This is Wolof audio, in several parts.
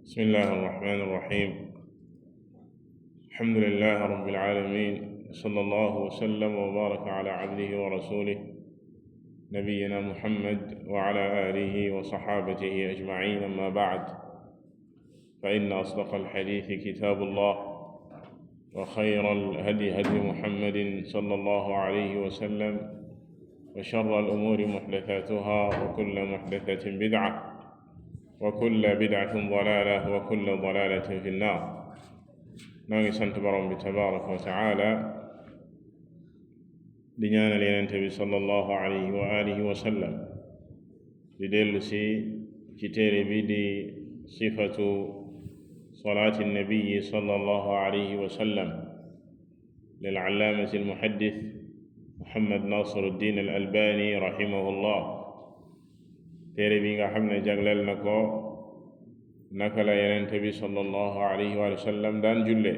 بسم الله الرحمن الرحيم. الحمد لله رب العالمين، صلى الله وسلم وبارك على عبده ورسوله نبينا محمد وعلى آله وصحابته أجمعين. أما بعد، فإن أصدق الحديث كتاب الله، وخير الهدي هدي محمد صلى الله عليه وسلم، وشر الأمور محدثاتها، وكل محدثة بدعة، وكل بدعة ضلالة، وكل ضلالة في النار. نانgi sant borom bi tabaraka wa taala di ñaanal Yonent bi sallallahu alayhi wa alihi wa sallam, di dellu si ci téere bi di sifatu salaati nabiyi sallallahu alayhi wa sallam lil allaamati almuhaddis Muhammad Nasiruddin al Albani rahimahullah. téere bi nga xam ne jagleel na ko naka la Yonent bi sallallahu alayhi wa sallam daan julle,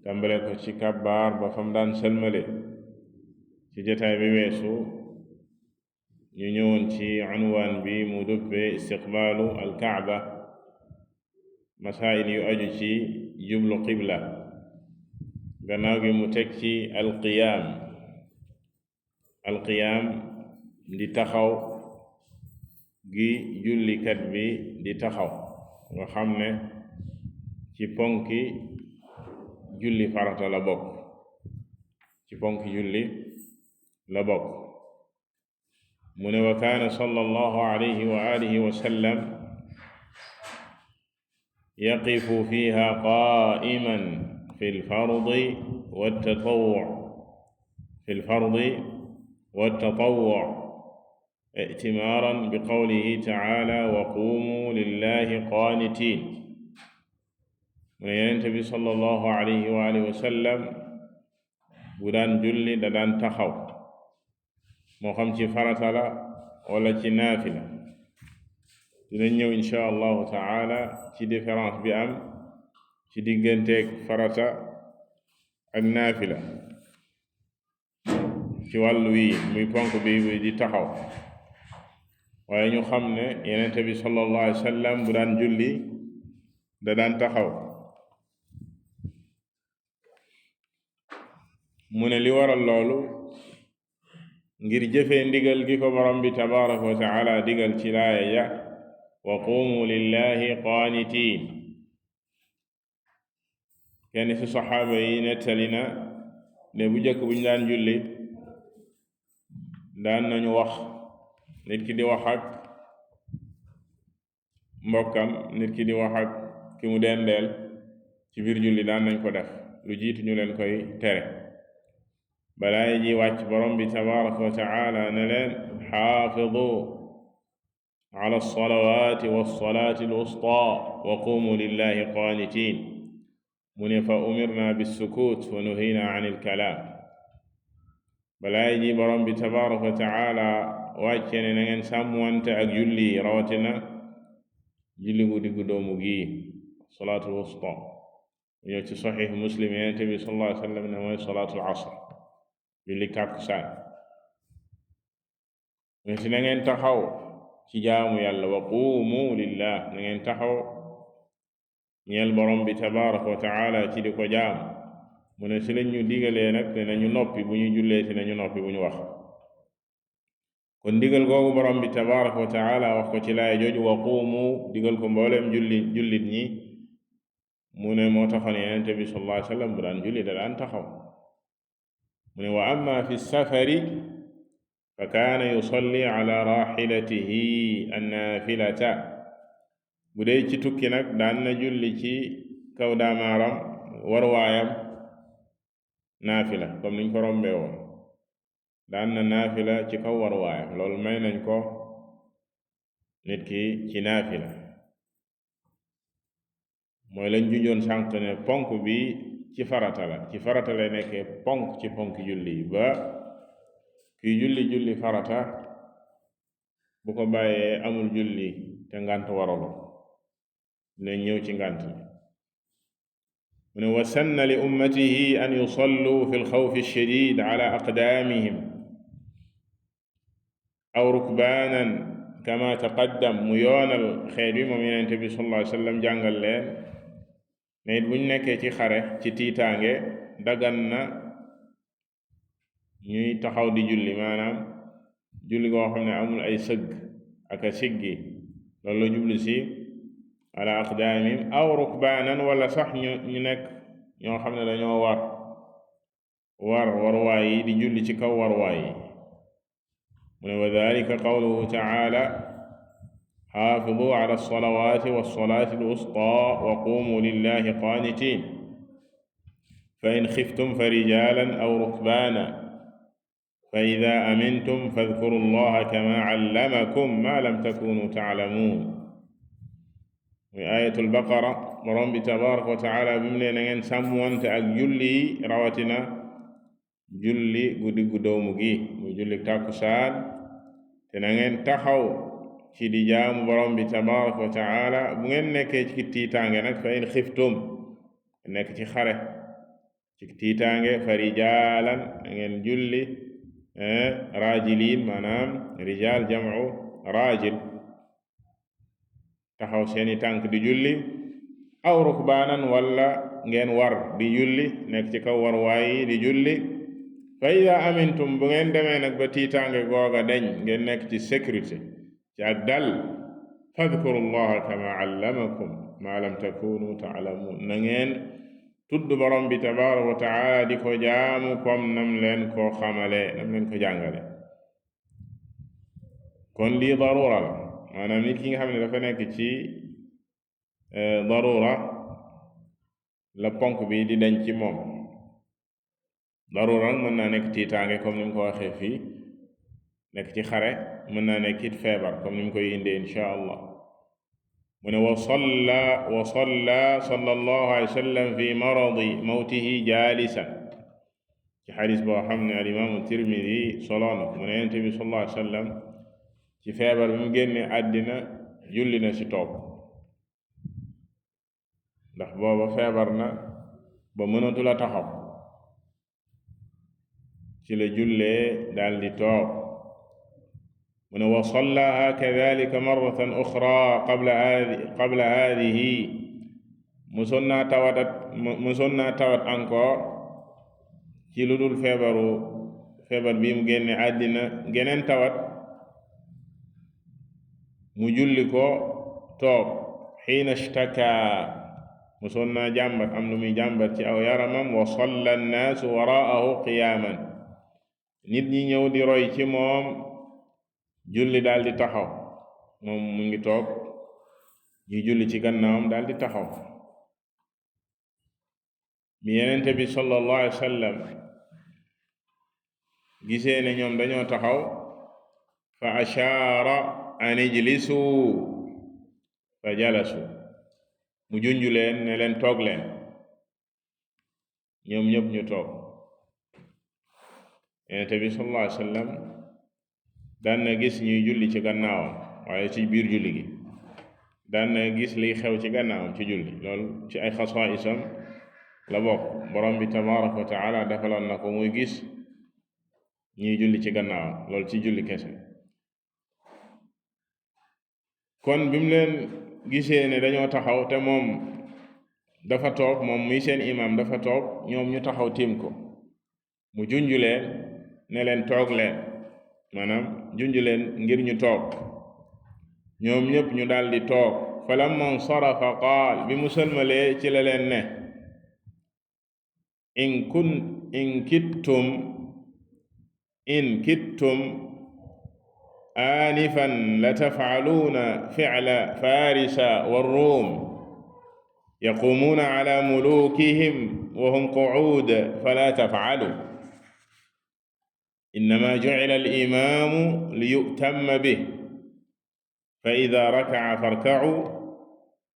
tàmbale ko ci kàbbaar ba fam daan sëlmale. ci jotaay bi weesu ñu ñëwoon ci unwaan bi mu duppe istiqbaalu alkaaba, masaayil yu aju ci jublu qibla. gannaaw gi mu teg ci alqiyaam di taxaw gi jullikat bi di taxaw, nga xam ne ci ponki julli farata la bokk, mu ne wa kaana sallallahu alayhi wa alihi wa sallam yaqifu fiha qaa'iman fi lfardi wattatawwu' i'timaaran bi qawlihi ta'ala wa quumu lillahi qaanitiin. mu ne Yonent bi sallallahu alayhi wa alihi wa sallam bu daan julli da daan taxaw, moo xam ci farata la wala ci naafila. dina ñëw insha allahu ta'ala ci différence bi am ci digganteeg farata ak naafila ci wàllu wi muy ponk bi di taxaw. waaye ñu xam ne Yonent bi sallallahu alayhi wa sallam bu daan julli da daan taxaw. mu ne li waral loolu ngir jëfee ndigal gi ko borom bi tabaraka wa taala digal ci laaya ya wa quumu lillahi qaanitiin. kenn ci saxaaba yi nettali na ne bu jëkk buñ daan julli daan nañu wax, nit ki di wax ak mbokkam, nit ki di wax ak ki mu dendeel ci biir julli daan nañ ko def lu jiitu ñu leen koy tere. balaay ji wàcc borom bi tabaraka wa taala ne leen xaafidu ala alsalawati walsalati alwusta wa qumu lillahi qaanitiin. mu ne fa umirna bissukut wa nuhina an ilkalaam. balaay ji borom bi tabaraka wa taala wàcce ne na ngeen sàmmwante ak julli, rawatina julli gu diggu doomu gi salaatul wusta. ñëw ci saxiix Muslim Yonent bi sallallahu alayhi wa sallam ne mooy salaatul asr, julli tàkkusaan. mu ci na ngeen taxaw ci jaamu yàlla, wa quumu lillah, na ngeen taxaw ñeel borom bi tabaraka wa taala ci di ko jaam. mu ne ci lañ ñu digalee nag te nañu noppi bu ñu jullee ci nañu noppi bu ñu wax. kon digal googu borom bi tabaraka wa taala wax ko ci laaya jooju wa quumu, digal ko mbooleem jullit ñi. mu ne moo taxoon Yonent bi sallallahu alayhi wa sallam bu daan julli da daan taxaw. mu ne wa amma fi safari fa kaana yusalli ala raxilatihi annaafilata. bu dee ci tukki nag daan na julli ci kaw daamaaram war waayam naafila, comme niñ ko rombee woon. daan na naafila ci kaw war waayam, loolu may nañ ko nit ki ci naafila. mooy lañ junjoon sànq ne ponk bi ci farata lay nekkee ponk ci ponk julli ba kuy julli farata bu ko bàyyee amul julli te ngànt waralo ne ñëw ci ngànt li. mu ne wa sanna li ummatihi an yusallu fi lxawfi shadid ala aqdaamihim aw rukbaanan kama taqaddam mu yoonal xeet wi moom yenente bi sallallahu alayhi wa sallam jàngal leen ne it buñ nekkee ci xare ci tiitaange dagan na ñuy taxaw di julli maanaam julli goo xam ne amul ay sëgg ak a siggi loolu la jublu si ala aqdaamim aw rukbaanan wala sax ñu nekk ñoo xam ne dañoo warwaay yi di julli ci kaw warwaay yi mu ne wa dalika qawluhu taala xaafidu ala alsalawati walsalati alwusta wa qumu lillahi qaanitin fa in xiftum fa rijalan aw rukbaana fa ida amintum fadkuru allaha kama allamakum ma lam takunu taalamuun muy ayatul baqara borom bi tabaraka wa taala bi mu ne na ngeen sàmmwante ak julli yi rawatina julli guddi gu doomu gi muy julli tàkkusaan te na ngeen taxaw ci di jaamu borom bi tabaraka wa taala bu ngeen nekkee ci tiitaange nag fa in xiftum nekk ci xare ci tiitaange fa rijaalan na ngeen julli raajiliin maanaam rijaal jamcu raajil taxaw seeni tànk di julli aw rukbaanan walla ngeen war di julli nekk ci kaw war waayi di julli fa ida amintum bu ngeen demee nag ba tiitaange googa deñ ngeen nekk ci sécurité ci ak dal fadkuru llaha kama allamakum ma lam takunu taalamuun na ngeen tudd borom bi tabaraka wa taala di ko jaamu comme nam leen ko xamale nam leen ko jàngale kon lii darura la maanaam nit ki nga xam ne dafa nekk ci darura la ponk bi di dañ ci moom darura mën naa nekk tiitaange comme ni mu ko waxee fii nekk ci xare mën naa nekk it feebar comme ni mu koy indee insha allah mu ne wa salla sallallahu alayhi wa sallam fi maradi mawtihi jaalisan ci xadis boo xam ne al imaamu tirmidi soloona mu ne yonent bi sallallahu alayhi wa sallam ci feebar bi mu génne àddina julli na ci toog ndax booba feebar na ba mënatu la taxaw ci la jullee daal di toog mu ne wa sallaha kadalika marratan oxra qabla haadihi musoon naa tawat encore ci lu dul feebar bi mu génne àddina geneen tawat mu julli ko toog xiina shtaka musoon naa jàmbat am lu muy jàmbat ci aw yaramam wa salla annaasu waraahu qiyaaman nit ñi ñëw di roy ci moom julli daal di taxaw moom mu ngi toog ñu julli ci gannaawam daal di taxaw bi yenente bi sallallahu alayhi wa sallam gisee ne ñoom dañoo taxaw fa ashaara an ijlisu fa jalasu mu junju leen ne leen toog leen ñoom ñëpp ñu toog yenente bi sallallahu alayhi wa sallam daan na gis ñuy julli ci gannaawam waaye ci biir julli gi daan na gis liy xew ci gannaawam ci julli loolu ci ay xasaa'isam la bokk borom bi tabaraka wa taala defaloon na ko muy gis ñuy julli ci gannaawam loolu ci julli kese kon bi mu leen gisee ne dañoo taxaw te moom dafa toog moom muy seen imam dafa toog ñoom ñu taxaw tiim ko mu junju leen ne leen toog leen maanaam junju leen ngir ñu toog ñoom ñëpp ñu daldi toog falamma nsarafa qaal bi mu sëlmalee ci la leen ne in kittum aanifan la tafcaluuna ficla farisa warruum yaqumuuna ala mulukihim wa hum qucuud fala tafcalu innama jucila alimamu liyu'tamma bih fa ida rakaca farkacuu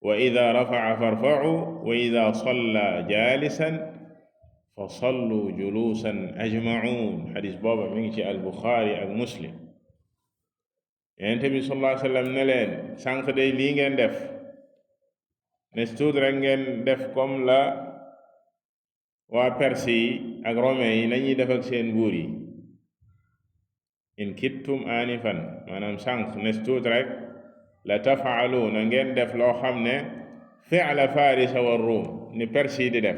wa ida rafaca farfacuu wa ida salla jaalisan fa sallu juluusan ajmacuun xadis booba mi ngi ci albuxaari ak muslim Yonent bi sallallahu alayhi wa sallam ne leen sànq day lii ngeen def ne tuut rek ngeen def comme la waa Perse yi ak Romain yi nañuy def ak seen buur yi in kittum anifan maanaam sànq nes tuut rek la tafaaluuna ngeen def loo xam ne fi'la farisa wa ruum ni persi di def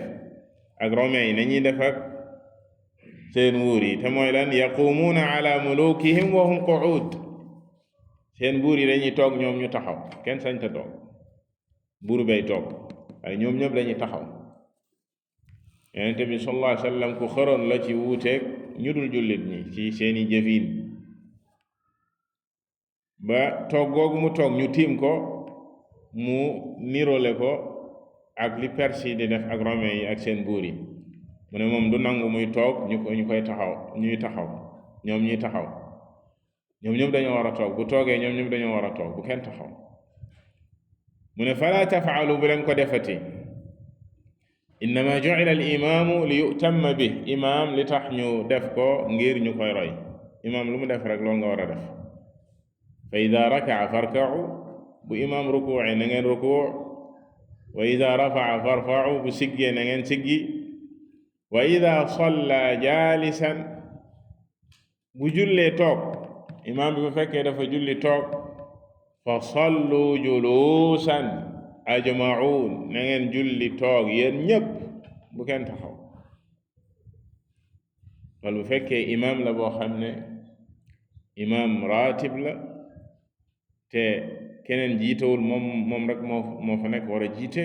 ak romain yi nañuy def ak seen wuur yi te mooy lan yaqumuuna ala mulukihim wa hum qu'ud seen buur yi dañuy toog ñoom ñu taxaw kenn sañ ta toog buur bay toog waaye ñoom ñëpp dañuy taxaw yonente bi sallallahu alayhi wa sallam ku xëroon la ci wuuteeg ñu dul jullit ñi ci seeni jëfiin ba toog googu mu toog ñu tiim ko mu nirole ko ak li persi di def ak romain yi ak seen buur yi mu ne moom du nangu muy toog ñu koy taxaw ñuy taxaw ñoom ñuy taxaw ñoom ñëpp dañoo war a toog bu toogee ñoom ñëpp dañoo war a toog bu kenn taxaw mu ne fala tafaalu bu leen ko defati innama ju'ila al imaamu li yutamma bi imaam li tax ñu def ko ngir ñu koy roy imaam lu mu def rek loolu nga war a def fa ida raka'a farka'u bu imaam rukuu'ee na ngeen rukuu' wa ida rafa'a farfa'u bu siggee na ngeen siggi wa ida salla jaalisan bu jullee toog imaam bi bu fekkee dafa julli toog fa sallu juluusan ajma'uun na ngeen julli toog yéen ñépp bu kenn taxaw wala bu fekkee imaam la boo xam ne imaam raatib la te keneen jiitewul moom rek moo fa nekk war a jiite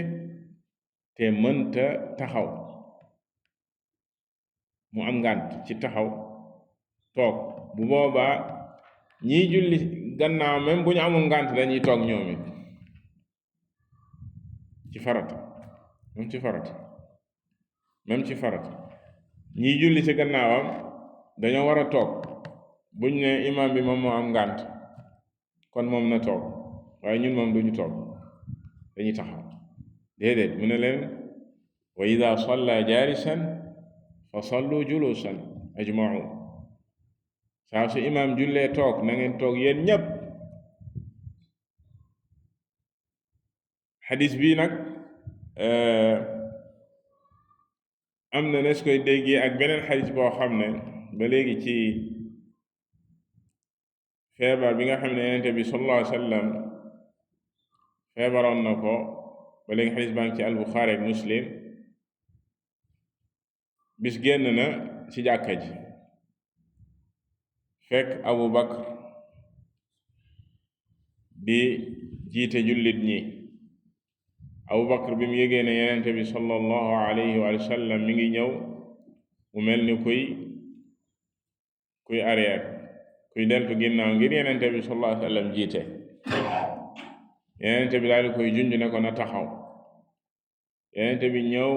te mënta taxaw mu am ngànt ci taxaw toog bu boobaa ñiy julli gannaaw même bu ñu amul ngànt dañuy toog ñoom it ci farata même ci farata ñiy julli ci gannaawam dañoo war a toog buñ ne imam bi moom moo am ngànt kon moom na toog waaye ñun moom duñu toog dañuy taxaw déedéet mu ne leen wa ida salla jaalisan fa sallu julusan ajma'un saa su imam jullee toog na ngeen toog yéen ñépp xadis bi nag am na nes koy déggee ak beneen xadis boo xam ne ba léegi ci feebar bi nga xam ne yonent bi sallallahu alayhi wa sallam feebaroon na ko ba léegi xadis baa ngi ci al-Buxaari ak Muslim bis génn na ci jàkka ji fekk Abu Bakr di jiite jullit ñi Abu Bakr bi mu yégee ne yonent bi sallallahu alayhi wa sallam mi ngi ñëw mu mel ni kuy arrière kuy deltu ginnaaw ngir yonent bi sallallahu alayhi wa sallam jiite yonent bi daal di koy junj ne ko na taxaw yonent bi ñëw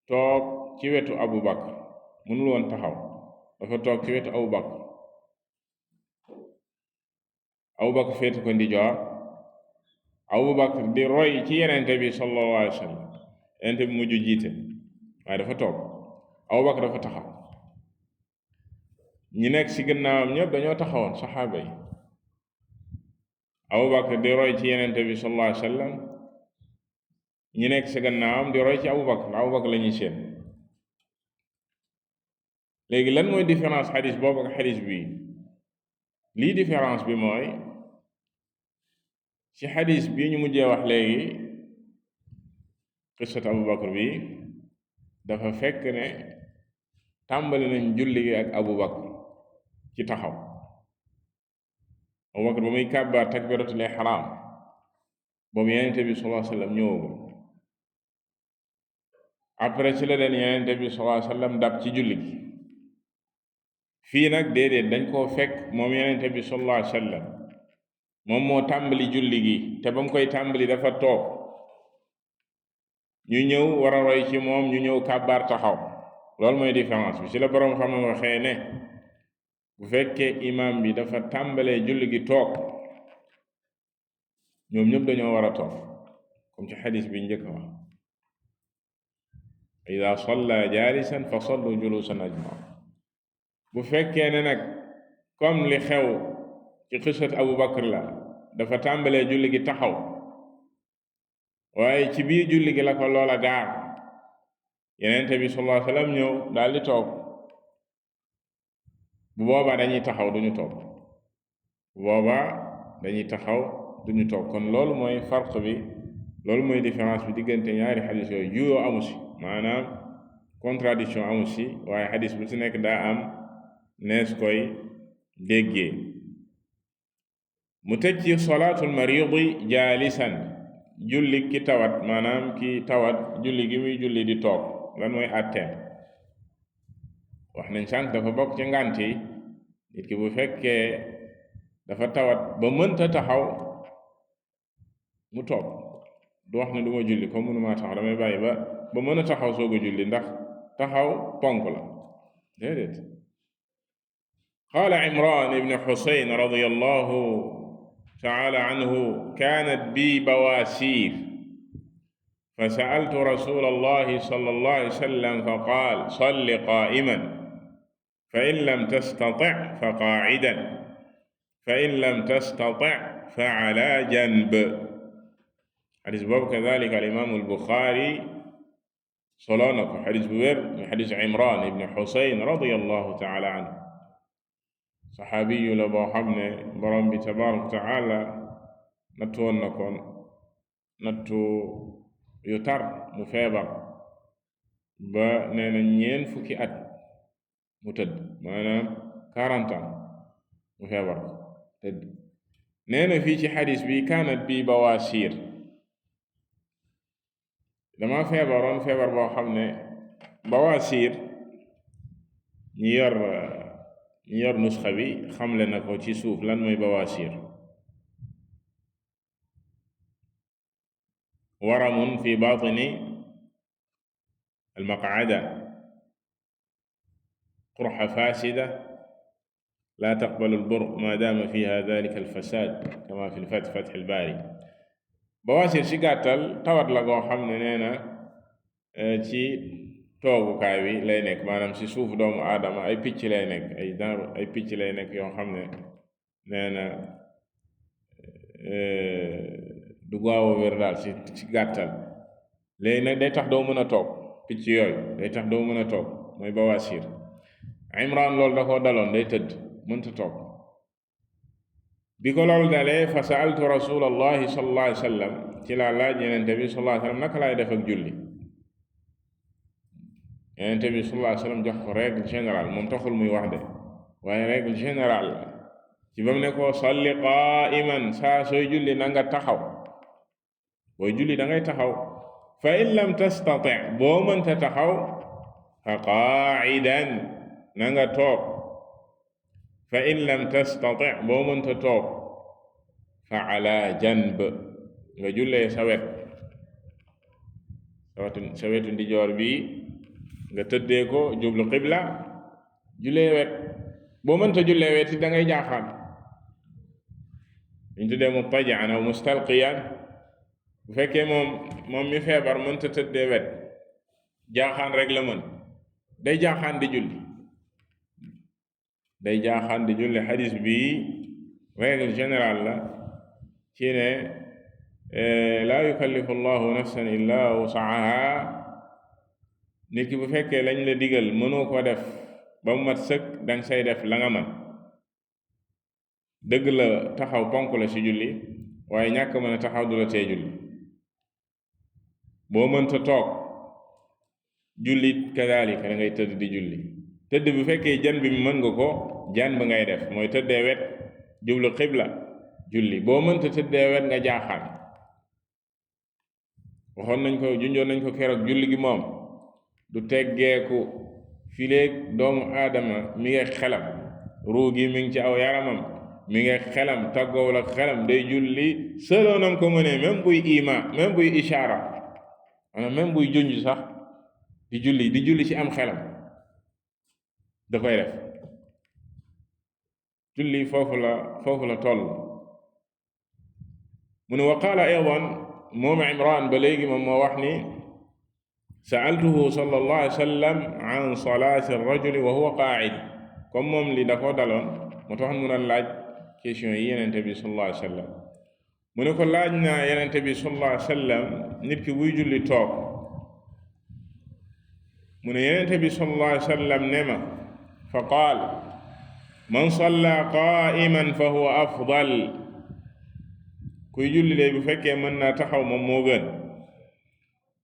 toog ci wetu Abu Bakr mënul woon taxaw dafa toog ci wetu Abu Bakr Abu Bakr féete ko ndijoor Abu Bakr di roy ci yonent bi sallallahu alayhi wa sallam yonent bi mujj jiite waaye dafa toog Abu Bakr dafa taxaw ñi nekk ci gannaawam ñëpp dañoo taxawoon saxaaba yi Abu Bakr di roy ci yonent bi sallallahu alayhi wa sallam ñi nekk ci gannaawam di roy ci Abu Bakr la ñuy seen léegi lan mooy différence xadis boobu ak xadis bi lii différence bi mooy ci xadis bi ñu mujjee wax léegi qissat Abu Bakr bi dafa fekk ne tàmbali nañ julli gi ak Abu Bakr ci taxaw Abu Bakr ba muy kàbbaar takbiratul ihram boobu yonent bi sallallahu alayhi wa sallam ñëwagul après ci la leen yonent bi sallallahu alayhi wa sallam dab ci julli gi fii nag déedéet dañ koo fekk moom yonent bi sallallahu alayhi wa sallam moom moo tàmbali julli gi te ba mu koy tàmbali dafa toog ñu ñëw war a roy ci moom ñu ñëw kàbbaar taxaw loolu mooy différence bi ci la boroom xam ne waxee ne bu fekkee imam bi dafa tàmbalee julli gi toog ñoom ñëpp dañoo war a toog comme ci xadis bi njëkk wax ida salla jaalisan fa sallu julusan ajmaa bu fekkee ne nag comme li xew ci xisat Abu Bakr la dafa tàmbalee julli gi taxaw waaye ci biir julli gi la ko loola gaar Yonent bi sallallahu alayhi wa sallam ñëw daal di toog bu boobaa dañuy taxaw duñu toog bu boobaa dañuy taxaw duñu toog kon loolu mooy farq bi loolu mooy différence bi diggante ñaari xadis yooyu juyoo amu si maanaam contradiction amu si waaye xadis bu ci nekk daa am nees koy déggee mu tëj ci solaatul maridi jaalisan julli ki tawat maanaam ki tawat julli gi muy julli di toog lan mooy àtteem wax nañ sànq dafa bokk ci ngànt yi nit ki bu fekkee dafa tawat ba mënta taxaw mu toog du wax ne du ma julli comme mënumaa taxaw damay bàyyi ba mën a taxaw soog a julli ndax taxaw ponk la déedéet qaala Imran ibn Husayn radiyallahu taala anhu kaanat bi bawaasiir fa sa'altu rasulallahi sallallahu alayhi wa sallam fa qaal salli qaa'iman fa in lam tastati' fa qaa'idan fa in lam tastati' fa ala janb xadis boobu kadalika alimaamu albuxaari soloo na ko xadis bu wér mi xadis Imran ibn Husayn radiyallahu taala anhu saxaabiyu la boo xam ne borom bi tabaraka wa taala nattu woon na ko nattu yu tar mu feebar ba nee na 40 at mu tëdd maanaam 40 ans mu feebar tëdd nee na fii ci xadis bi kaanat bi bawaasiir dama feebaroon feebar boo xam ne bawaasiir ñi yor nusxa bi xamle na ko ci suuf lan mooy bawaasiir waramun fi baatini almaqcada qurxa faasida laa taqbalu albur ma daama fiha dalika alfasaad kama fi fath albaari bawaasiir ci gàttal tawat la goo xam ne nee na ci toogukaay bi lay nekk maanaam ci suuf doomu aadama ay picc lay nekk ay picc lay nekk yoo xam ne nee na du gaaw a wér daal ci gàttal léegi nag day tax doo mën a toog picc yooyu day tax doo mën a toog mooy bawaasiir Imran loolu da koo daloon day tëdd mënta toog bi ko loolu dalee fa saaltu rasulallahi sallallahu alayhi wa sallam ci laa laaj yenente bi sallallahu alayhi wa sallam naka laay def ak julli yenente bi sallallahu alayhi wa sallam jox ko règle générale moom taxul muy wax de waaye règle générale la ci ba mu ne ko salli qaa'iman saa sooy julli na nga taxaw booy julli da ngay taxaw fa in lam tastati' boo mënta taxaw fa qaa'idan na nga toog fa in lam tastati' boo mënta toog fa ala janb nga jullee sa wetu ndijoor bi nga tëddee ko jublu qibla jullee wet boo mënta jullee wet da ngay jaaxaan ñu tuddee muttaji'an aw mustalqiyan bu fekkee moom mi feebar mënta tëddee wet jaaxaan rek la mën day jaaxaan di julli xadis bi règle générale la ci ne laa yukallifu allahu nafsan illa wusaha nit ki bu fekkee lañ la digal mënoo ko def ba mu mat sëkk danga say def la nga mën dëgg la taxaw ponk la ci julli waaye ñàkk mën a taxaw du la tee julli boo mënta toog jullit kadaalika da ngay tëdd di julli tëdd bu fekkee jan bi mën nga ko jan bi ngay def mooy tëddee wet jublu xibla julli boo mënta tëddee wet nga jaaxaan waxoon nañ ko junjoon nañ ko keroog julli gi moom du teggeeku fileeg doomu aadama mi ngi xelam ruu gi mi ngi ci aw yaramam mi ngi xelam tàggoowul ak xelam day julli sëloonam ko mënee même buy ishaara maanaam même buy junj sax di julli ci am xelam da koy def julli foofu la toll mu ne wa qaala aydan moom Imran ba léegi moom moo wax ni sa'altuhu sallallahu alayhi wa sallam an salaati ar-rajuli wa huwa qaa'id comme moom li da koo daloon moo tax mu na laaj question yi yenente bi sallallahu alayhi wa sallam mu ne ko laaj naa yenente bi sallallahu alayhi wa sallam nit ki buy julli toog mu ne yenente bi sallallahu alayhi wa sallam ne ma fa qaal man salla qaa'iman fa huwa afdal kuy julli de bu fekkee mën naa taxaw moom moo gën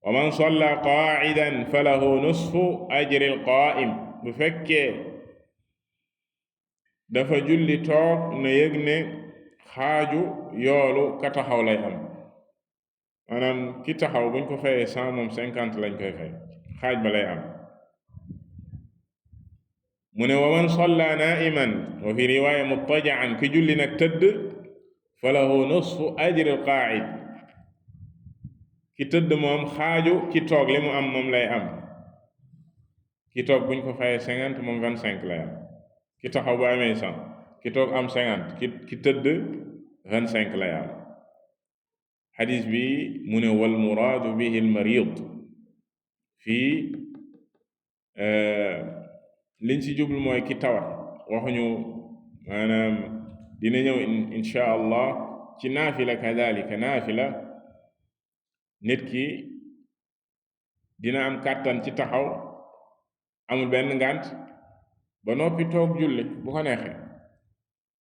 wa man salla qaa'idan fa lahu nusfu ajri al-qaa'im bu fekkee dafa julli toog na yëg ne xaaju yoolu ka taxaw lay am maanaam ki taxaw buñ ko fayee 100 moom 50 lañ koy fay xaaj ba lay am mu ne wa man salla naa'iman wa fi riwaaya muttaji'an ki julli nag tëdd fa lahu nusfu ajri al-qaa'id ki tëdd moom xaaju ki toog li mu am moom lay am ki toog buñ ko fayee 50 moom 25 lay am ki taxaw bu amee 100 ki toog am 50 ki tëdd 25 lay am xadis bi mu ne wal muraadu bihi al marid fii liñ ci jublu mooy ki tawat waxuñu maanaam dina ñëw insha allah ci naafila kadalika naafila nit ki dina am kàttan ci taxaw amul benn ngànt ba noppi toog julli bu ko neexee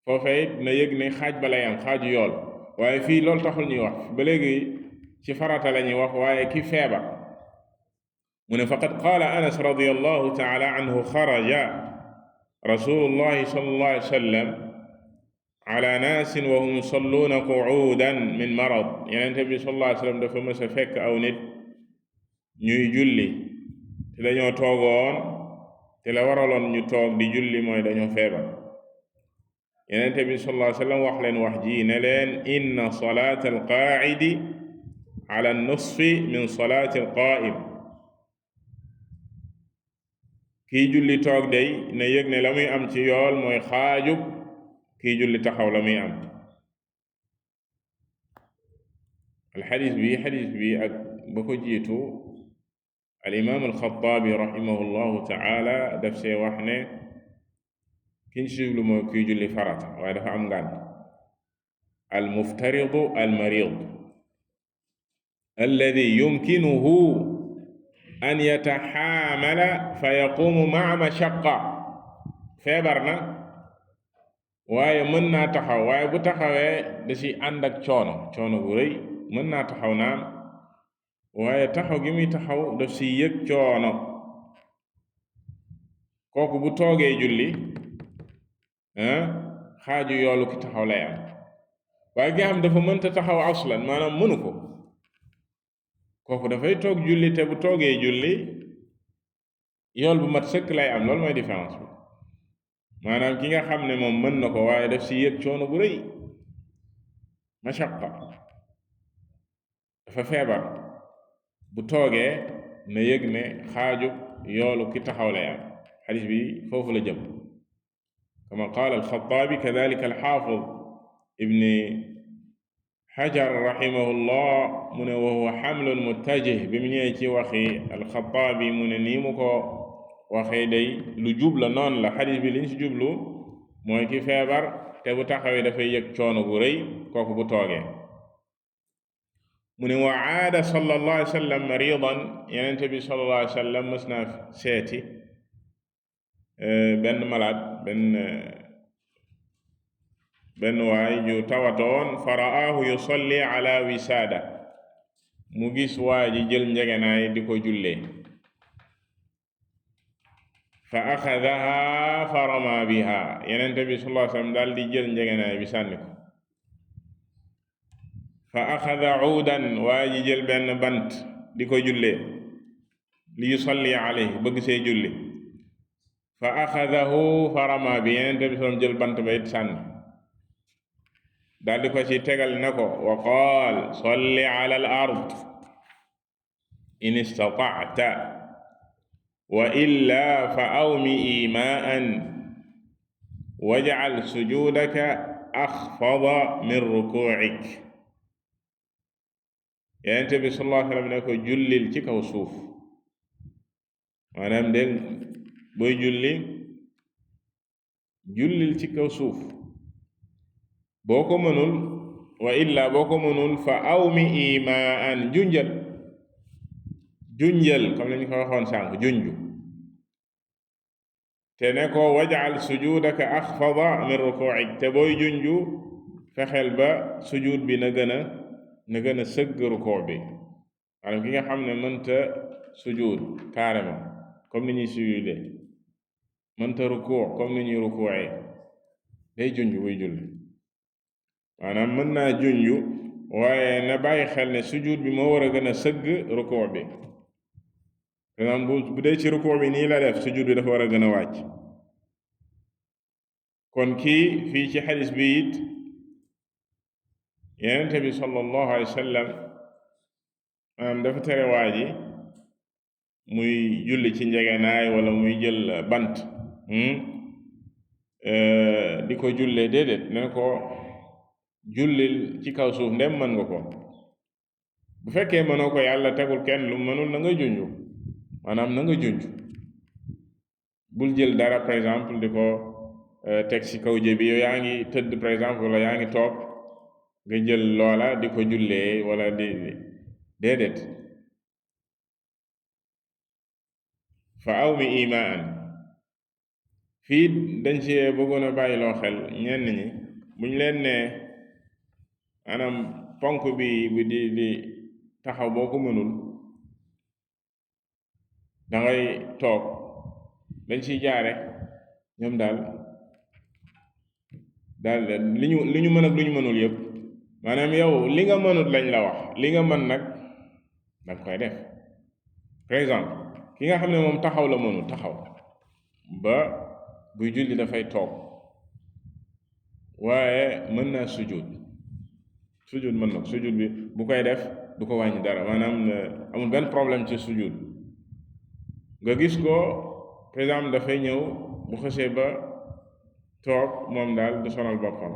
foofee na yëg ne xaaj ba lay am xaaju yool waaye fii loolu taxul ñuy wax ba léegi ci farata la ñuy wax waaye ki feebar mu ne faqad qaala anas radiyallahu taala anhu xaraja rasulullahi sallallahu alayhi wa sallam ala naasin wa hum yusalluuna qu'uudan min marad yenente bi sallallahu alayhi wa sallam dafa mës a fekk aw nit ñuy julli te dañoo toogoon te la waraloon ñu toog di julli mooy dañoo feebar yenente bi sallallahu alayhi wa sallam wax leen wax ji ne leen inna salaata alqaa'idi ala nusfi min salaati alqaa'im kii julli toog day na yëg ne la muy am ci yool mooy xaajub kii julli taxaw la muy am xadis bi ak ba ko jiitu al imaam alxataabi rahimahullahu taala daf see wax ne kiñ si jublu mooy kuy julli farata waaye dafa am ngànt al muftaridu al marid alladi yumkinuhu an yataxaamala fa yaqumu maa mashaqqa feebar na waaye mën naa taxaw waaye bu taxawee da ci ànd ak coono bu rëy mën naa taxaw naan waaye taxaw gi muy taxaw daf ci yëg coono kooku bu toogee julli xaaju yoolu ki taxaw lay am waaye gi xam dafa mënta taxaw aslan maanaam mënu ko kooku dafay toog julli te bu toogee julli yool bu mat sëkk lay am loolu mooy différence bi maanaam ki nga xam ne moom mën na ko waaye daf ci yëg coono bu rëy mashaqqa dafa feebar bu toogee na yëg ne xaaju yoolu ki taxaw lay am xadis bi foofu la jëm kama qaala alxataabi kadalika alxaafid ibni xajar rahimahullah mu ne wa huwa xamlun muttajih bi mu ñëwee ci waxi alxataabi mu ne nii mu ko waxee day lu jubla noonu la xadis bi liñ ci jublu mooy ki feebar te bu taxawee dafay yëg coono bu rëy kooku bu toogee mu ne wa aada sallallahu alayhi wa sallam maridan yenente bi sallallahu alayhi wa sallam mës naa seeti benn malade benn waay ju tawatoon fa ra'aahu yusalli ala wisaada mu gis waa ji jël njegenaay di ko jullee fa axadaha fa rama biha yenente bi sallallahu alayhi wa sallam daal di jël njegenaay bi sànni ko fa axada uudan waa ji jël benn bant di ko jullee li yusalli alayhi bëgg see julli fa axadahu fa rama bi yenente bi sallam jël bant ba it sànni daal di ko ci tegal ne ko wa qaal salli ala al ard in istata'ta wa illa fa awmi imaan waj'al sujudaka axfada min ruku'ik Yonent bi sallallahu alayhi wa sallam ne ko jullil ci kaw suuf maanaam del booy jullil ci kaw suuf boo ko mënul wa illa boo ko mënul fa awmi imaan junjal comme lañu ko waxoon sànq junju te ne ko waj'al sujudaka axfada min rukuu'ik, te booy junju fexeel ba sujud bi na gën a sëgg rukuu bi. maanaam ki nga xam ne mënta sujud carrément comme ni ñuy sujudee, mënta rukuu comme ni ñuy rukuu'ee, day junju buy julli. maanaam mën naa junju waaye na bàyyi xel ne sujud bi moo war a gën a sëgg rukuu bi. bu dee ci rukuu bi nii la def, sujud bi dafa war a gën a wàcc. kon kii fii ci xadis bi it Yonent bi sallallahu alayhi wa sallam dafa tere waa ji muy julli ci njegenaay wala muy jël bant di ko jullee. déedéet, ne ko jullil ci kaw suuf ndem mën nga ko. bu fekkee mënoo ko, yàlla tegul kenn lu mënul, na nga junju. maanaam na nga junj. bul jël dara par exemple di ko teg ci kaw jëbi. yow yaa ngi tëdd par exemple wala yaa ngi toog nga jël loola di ko jullee wala déedéet. fa awmi imaan. fii dañ ci bëggoon a bàyyi loo xel ñenn ñi buñ leen ne maanaam ponk bi di taxaw boo ko mënul dangay toog, dañ ciy jaare ñoom daal li ñu mën ak lu ñu mënul yëpp. maanaam yow li nga mënut lañ la wax, li nga mën nag danga koy def. par exemple ki nga xam ne moom taxaw la mënul taxaw, ba buy julli dafay toog, waaye mën naa sujud mën na sujud bi bu koy def du ko wàññi dara. maanaam amul benn problème ci sujud. nga gis ko par exemple dafay ñëw bu xësee ba toog, moom daal du sonal boppam,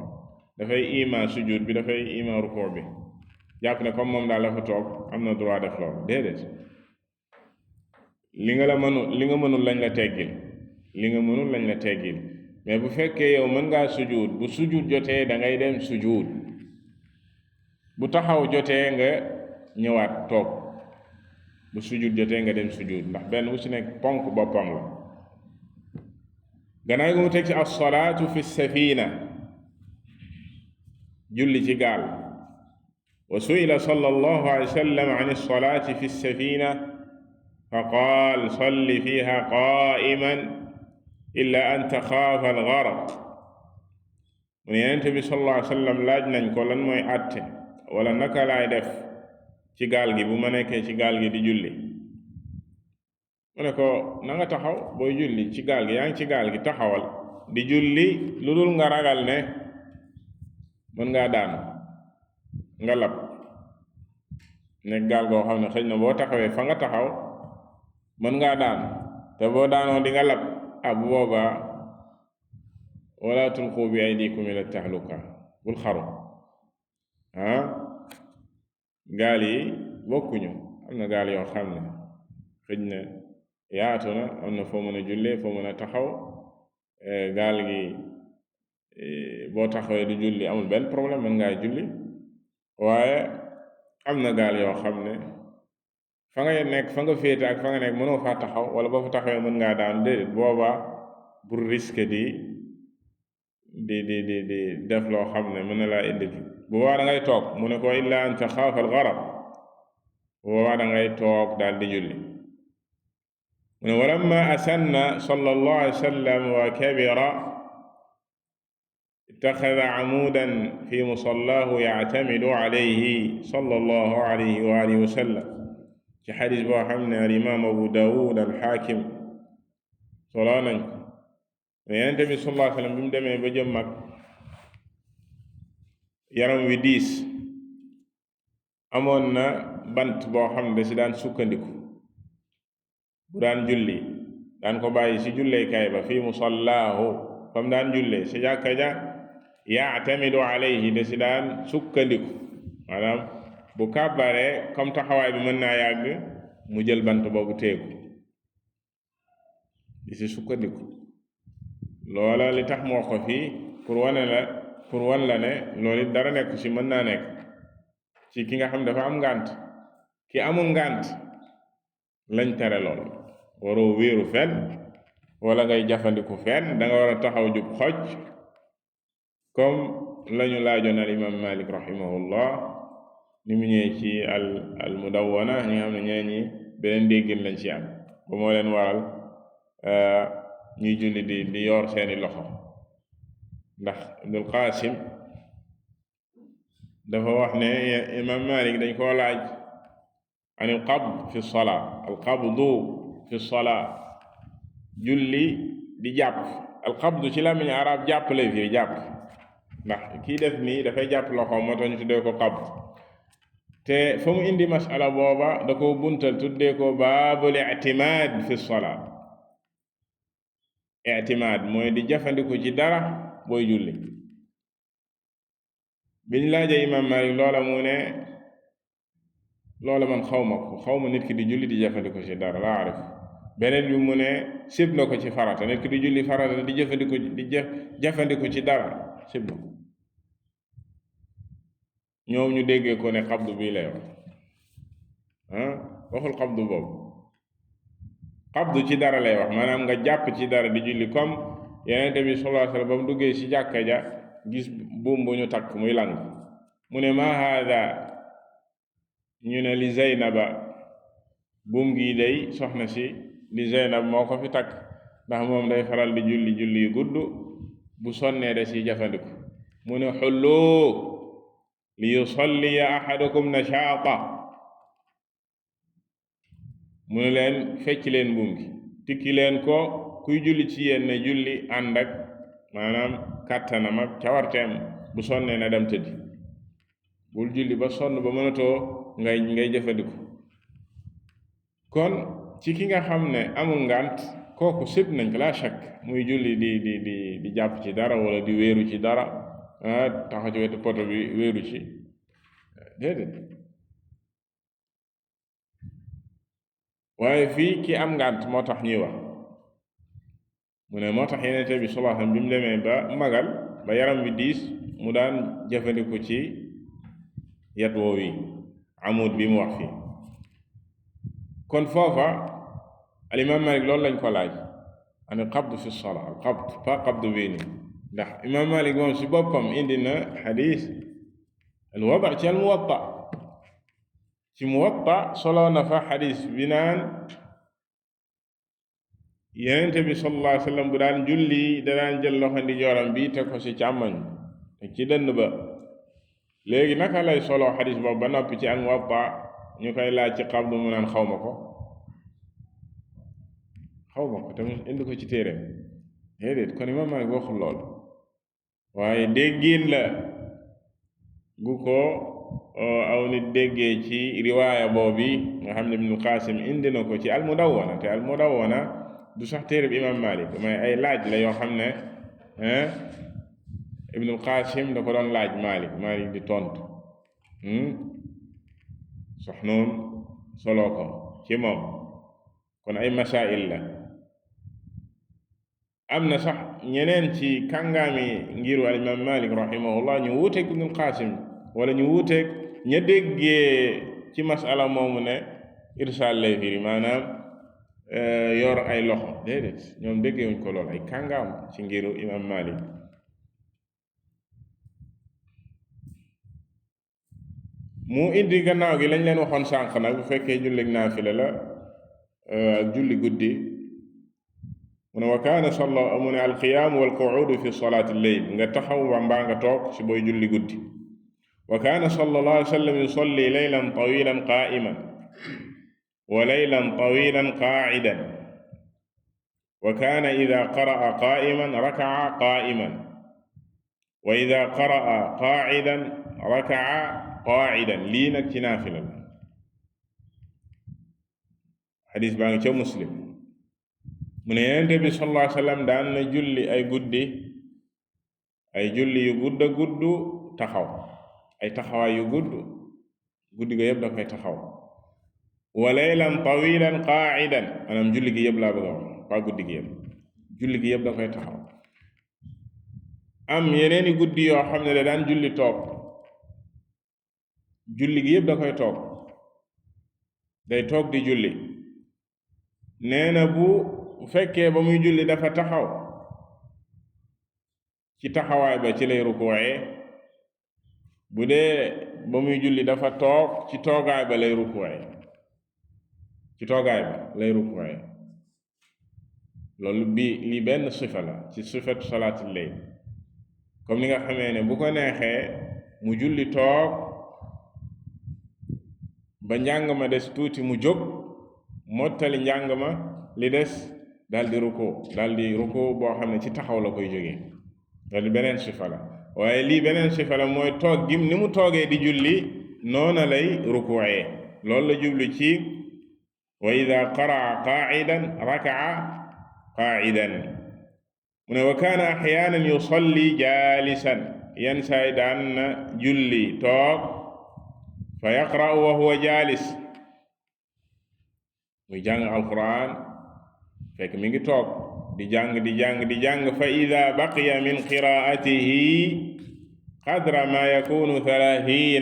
dafay ima sujud bi, dafay ima rukuu bi, jàpp ne comme moom daal dafa toog am na droit def loolu. déedéet, li nga mënul lañ la teggil, mais bu fekkee yow mën ngaa sujud, bu sujud jotee da ngay dem sujud, bu taxaw jotee nga ñëwaat toog, bu sujud jotee nga dem sujud, ndax benn bu ci nekk ponk boppam la. gannaaw gi mu teg ci as-salaatu fi safina, julli ci gaal. wa su'ila sallallahu alayhi wa sallam an as-salaati fi safina fa qaal salli fiha qaa'iman illa an taxaafa al-gharaq. mu ne Yonent bi sallallahu alayhi wa sallam laaj nañ ko lan mooy àtte wala naka laay def ci gaal gi bu ma nekkee ci gaal gi di julli. mu ne ko na nga taxaw booy julli ci gaal gi, yaa ngi ci gaal gi, taxawal di julli, lu dul nga ragal ne mën ngaa daanu nga lab. nekk gaal goo xam ne xëy na boo taxawee fa nga taxaw mën ngaa daanu, te boo daanoo di nga lab. bu boobaa wala tulqu bi aydikum ila tahluka, bul xaru. gaal yi bokkuñu. am na gaal yoo xam ne xëy na yaatu na, am na foo mën a jullee, foo mën a taxaw. gaal gi boo taxawee du julli amul benn problème, mën ngaa julli. waaye am na gaal yoo xam ne fa nga nekk, fa nga féete ak fa nga nekk mënoo faa taxaw, wala boo fa taxawee mën ngaa daan. déedéet, boobaa pour risque di def loo xam ne mën na laa indi. bu boobaa da ngay toog. mu ne ko illa an taxaafa al-gharaq, bu boobaa da ngay toog daal di julli. mu ne walamma asanna sallallahu alayhi wa sallam wa kabira ittaxada amudan fi musallaahu yactamidu alayhi sallallahu alayhi wa alihi wa sallam. ci xadis boo xam ne al imaam Abu Daawud al Xaakim soloo nañ ko. Yonent bi sallallahu alayhi wa sallam bi mu demee ba jëm mag, yaram wi diis, amoon na bant boo xam ne da si daan sukkandiku bu daan julli. daan ko bàyyi si julleekaay ba fii musallaahu, fam daan jullee si jàkka ja, yaatamidu alayhi, da si daan sukkandiku. maanaam bu kàbbaree comme taxawaay bi mën naa yàgg, mu jël bant boobu téegu di si sukkandiku. loola li tax moo ko fii pour wan la ne loolu dara nekk ci, mën naa nekk ci ki nga xam dafa am ngànt. ki amul ngànt lañ tere lool. waroo wéeru fenn, wala ngay jafandiku fenn da nga war a taxaw jub xoj comme lañu laajoon al imam Malik rahimahullah ni mu ñëwee ci al mudawwana ñi nga xam ne ñee ñi beneen déggin lañ ci am ba moo leen waral ñuy julli di yor seeni loxo ndax Ibnul Qasim dafa wax ne imam Malik dañ koo laaj an al qabd fi salaa al qabdu fi salaa julli di jàpp al qabdu ci làmmiñ arab jàpp lay firi jàpp ndax kii def nii dafay jàpp loxo moo tax ñu tuddee ko qabd te fa mu indi masala booba da ko buntal tuddee ko baabul i'timaad fi salaa i'timaad mooy di jafandiku ci dara booy julli biñ laajee imam Malik loola mu ne loola man xawma nit ki di julli di jafandiku ci dara laa arif beneen bi mu ne sib na ko ci farata nit ki di julli farata di jafandiku ci dara sib na ko ñoom ñu déggee ko ne xabdu bii lay wax waxul xabdu boobu xabdu ci dara lay wax maanaam nga jàpp ci dara di julli comme Yonent bi sallallahu alayhi wa sallam ba mu duggee ci jàkka ja gis buum bu ñu takk muy lang mu ne ma haada ñu ne li Zeynaba buum gi day soxna si li Zeynab moo ko fi takk ndax moom day faral di julli yu gudd bu sonnee da si jafandiku mu ne xullu li yusalliya ahadukum nashaata mu ne leen fecc leen buum gi tikki leen ko kuy julli ci yéen ne julli ànd ak maanaam kàttanam ak cawarteem bu sonnee na dem tëddi bul julli ba sonn ba mënatoo ngay jëfandiku kon ci ki nga xam ne amul ngànt kooku sib nañ ko la shakk muy julli di jàpp ci dara wala di wéeru ci dara taxaw ci wetu poto bi wéeru ci déedéet waaye fii ki am ngànt moo tax ñuy wax mu ne moo tax Yonent bi sallallahu alayhi wasallam bi mu demee ba magal ba yaram bi diis mu daan jëfandiku ci yat woow yi amud bi mu wax fii kon foofa al imam Malik loolu lañ ko laaj an qabd fi salaa al qabd pas qabd bii ni ndax imam Malik moom si boppam indi na xadis al wada ci al muwatta ci muwatta solo na fa xadis bi naan Yonent bi sallallahu alayhi wa sallam bu daan julli da daan jël loxo ndijooram bi teg ko ci càmmoñ te ci dënn ba léegi naka lay solo xadis boobu ba noppi ci al muwatta ñu koy laaj ci qabd mu naan xawma ko te mu indi ko ci téereem déedéet kon imam Malik waxul lool waaye déggin la gu ko aw nit déggee ci riwaaya boobi nga xam ne Ibnul Qasim indi na ko ci al-Mudawwana te al-Mudawwana du sax téereb imam Malik may ay laaj la yoo xam ne Ibnul Qasim da ko doon laaj Malik di tontu Saxnuun soloo ko ci moom kon ay masail la am na sax ñeneen ci kàngaami ngiru al imam Malik rahimahullah ñu wuuteeg Ibnul Qasim wala ñu wuuteeg ña déggee ci masala moomu ne irsaal lay firi maanaam yor ay loxo déedéet ñoom déggee wuñ ko lool ay kàngaam ci ngiru imam Malik mu indi gannaaw gi lañ leen waxoon sànq nag bu fekkee jullig naafila la ak julli guddi mu ne wa kaana salla mu ne alqiyaamu walquudu fi salaati lleyl nga taxaw mbaa nga toog si booy julli guddi wa kaana sallallahu alayhi wa sallam yusalli laylan tawilan qaa'iman wa laylan tawilan qaa'idan wa kaana idaa qara'a qaa'iman raka'a qaa'iman wa idaa qara'a qaa'idan raka'a qaa'idan lii nag ci naafila la xadis baa ngi ca Muslim mu ne Yonent bi sallallahu alayhi wa sallam daan na julli ay guddi ay julli yu gudd a gudd taxaw ay taxawaay yu gudd guddi ga yëpp da koy taxaw wa laylan tawilan qaa'idan maanaam julli gi yëpp laa bëgg a wax pas guddi gi yëpp julli gi yëpp da koy taxaw am yeneeni guddi yoo xam ne da daan julli toog julli gi yëpp da koy toog day toog di julli nee na bu bu fekkee ba muy julli dafa taxaw ci taxawaay ba ci lay rukuucee bu dee ba muy julli dafa toog ci toogaay ba lay rukuucee ci toogaay ba lay rukuucee loolu lii benn sifa la ci sifatu salaatul layl comme ni nga xamee ne bu ko neexee mu julli toog ba njàng ma des tuuti mu jóg mottali njàng ma li des daldi ruku boo xam ne ci taxaw la koy jógee loolu beneen sifa la waaye lii beneen sifa la mooy toog gim ni mu toogee di julli noona lay rukuucee loolu la jublu ci wa ida qaraa qaacidan rakaca qaacidan mu ne wa kaana axyaanan yusalli jaalisan yenn saay daan na julli toog fa yaqra'u wa huwa jaalis muy jàng alquran fekk mi ngi toog di jàng fa ida baqiya min qiraatihi qadra ma yakunu 30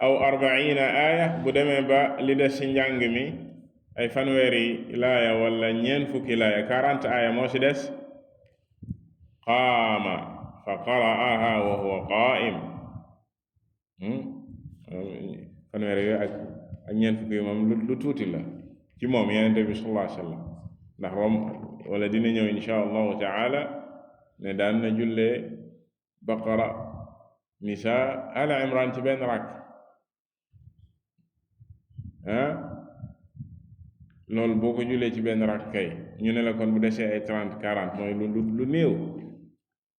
aw 40 aaya bu demee ba li des ci njàng mi ay fanweeri laaya wala ñeent fukki laaya 40 aaya moo ci des qaama fa qara'aha wa huwa qaa'im fanweeri yooyu ak ñeent fukki yi moom lu tuuti la ci moom Yonent bi sallallahu alayhi wa sallam ndax wala dina ñëw insha allahu taala ne daan na jullee baqara nisa ala imran ci benn rakk loolu boo ko jullee ci benn rakk kay ñu ne la kon bu desee ay 30 40 mooy lu néew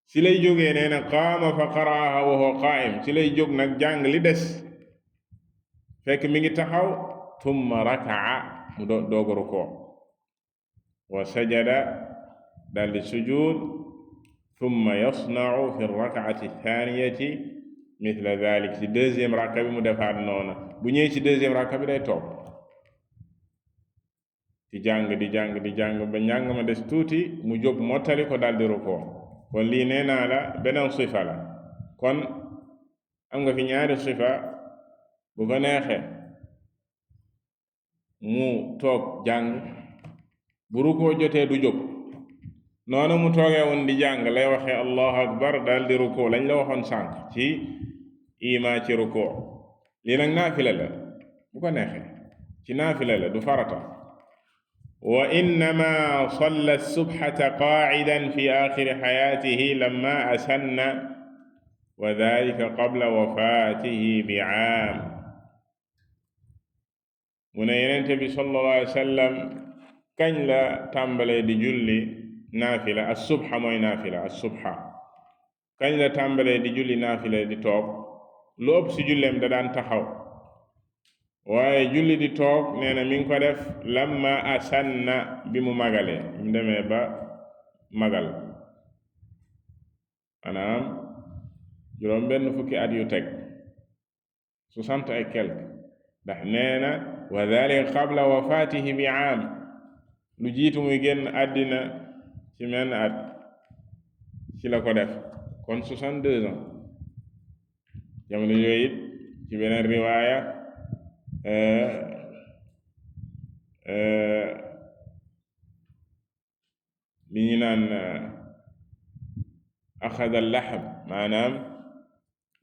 ci lay jógee nee na qaama fa qara'aha wa huwa qaa'im ci lay jóg nag jàng li des fekk mi ngi taxaw thumma raka'a mu dooga rukoo wa sajada daldi sujud thumma yasna'u fi rak'ati thaniyati mithla dhalik ci deuxième rakka bi mu defaat noona bu ñëwee ci deuxième rakka bi day toog di jàng ba njàng ma des tuuti mu jóg mottali ko daldi rukoo kon lii nee naa la beneen sifa la kon am nga fi ñaari sifa bu ko neexee mu toog jàng bu rukoo jotee du jóg noonu mu toogee woon di jàng lay waxee allahu akbar daldi rukoo lañ la waxoon sànq ci ima ci rukoo lii nag naafila la bu ko neexee ci naafila la du farata wa innama salla subhata qaacidan fi aaxiri xayaatihi lamma asanna wa dalika qabla wafaatihi bi caam mu ne Yonent bi sallallahu alayhi wa sallam kañ la tàmbalee di julli naafila as-subha mooy naafila as-subha kañ la tàmbalee di julli naafila di toog lu ëpp ci julleem da daan taxaw waaye julli di toog nee na mi ngi ko def lamma asanna bi mu magalee bi mu demee ba magal maanaam juróom benn fukki at yu teg 60 et quelque ndax nee na wa dhalika qabla wafaatihi bi aam lu jiitu muy génn àddina ci menn at ci la ko def kon 62 ans jamono yooyu it ci beneen riwaaya li ñu naan axada laxam maanaam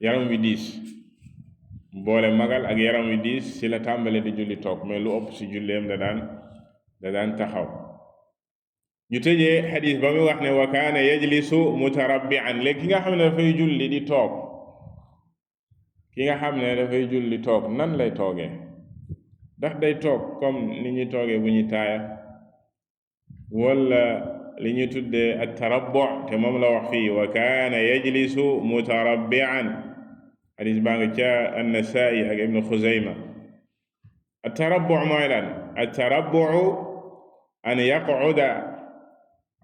yaram wi diis boole magal ak yaram wi diis ci la tàmbale di julli toog mais lu ëpp ci julleem da daan taxaw ñu tëjee xadis ba muy wax ne wa kaana yajlisu mutarabbi'an léegi ki nga xam ne dafay julli di toog nan lay toogee ndax day toog comme ni ñuy toogee bu ñuy taaya wala li ñu tuddee at-tarabbu' te moom la wax fii wa kaana yajlisu mutarabbi'an xadis baa nga ca an-Nasaa'i ak Ibnu Xuzayma at-tarabbu' mooy lan at-tarabbu' an yaq'uda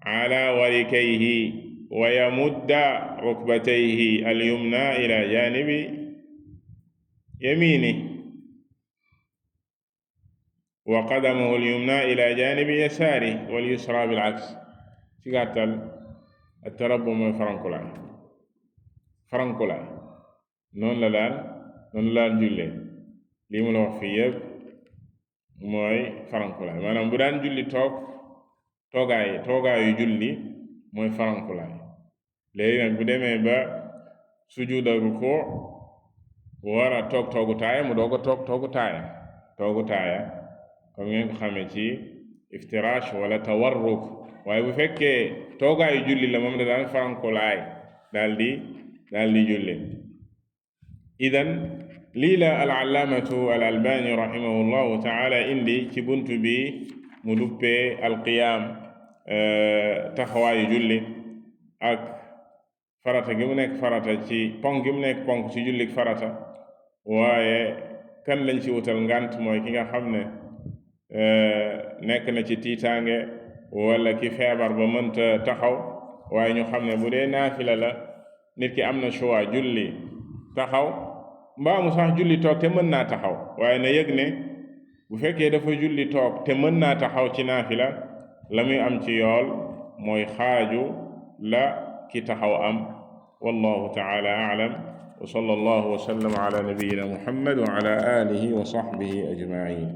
ala warikayhi wa yamudda rukbatayhi al-yumna ila janibi yamini wa qadamahu al-yumna ila janibi yasari wal yusra bil aks ci gàttal at-tarabbu mooy farankulaay noonu la daan jullee lii mu la wax fii yëpp mooy farankulaay maanaam bu daan julli toog toogaayu julli mooy farankulaay. léegi nag bu demee ba sujuud ak rukuu war a toog toogu taaya mu doog a toog toogu taaya comme ngeen ko xamee ci iftiraash wala tawarruk. waaye bu fekkee toogaayu julli la moom da daan farankulaay daal di julli. idan lii la al-allaamatu al-albaani rahimahullahu taala indi ci buntu bi mu duppee alqiyaam taxawaayu julli ak farata gi mu nekk farata ci ponk gi mu nekk ponk ci jullik farata. waaye kan lañ ci wutal ngant mooy ki nga xam ne nekk na ci tiitaange wala ki feebar ba mënta taxaw. waaye ñu xam ne bu dee naafila la nit ki am na choix julli taxaw mbaamu sax julli toog te mën naa taxaw. waaye na yëg ne bu fekkee dafa julli toog te mën naa taxaw ci naafila la muy am ci yool mooy xaaju la ki taxaw am. wallahu taala a'lam wa sallallahu wa sallam ala nabiyyina muhammad wa ala alihi wa sahbihi ajma'in.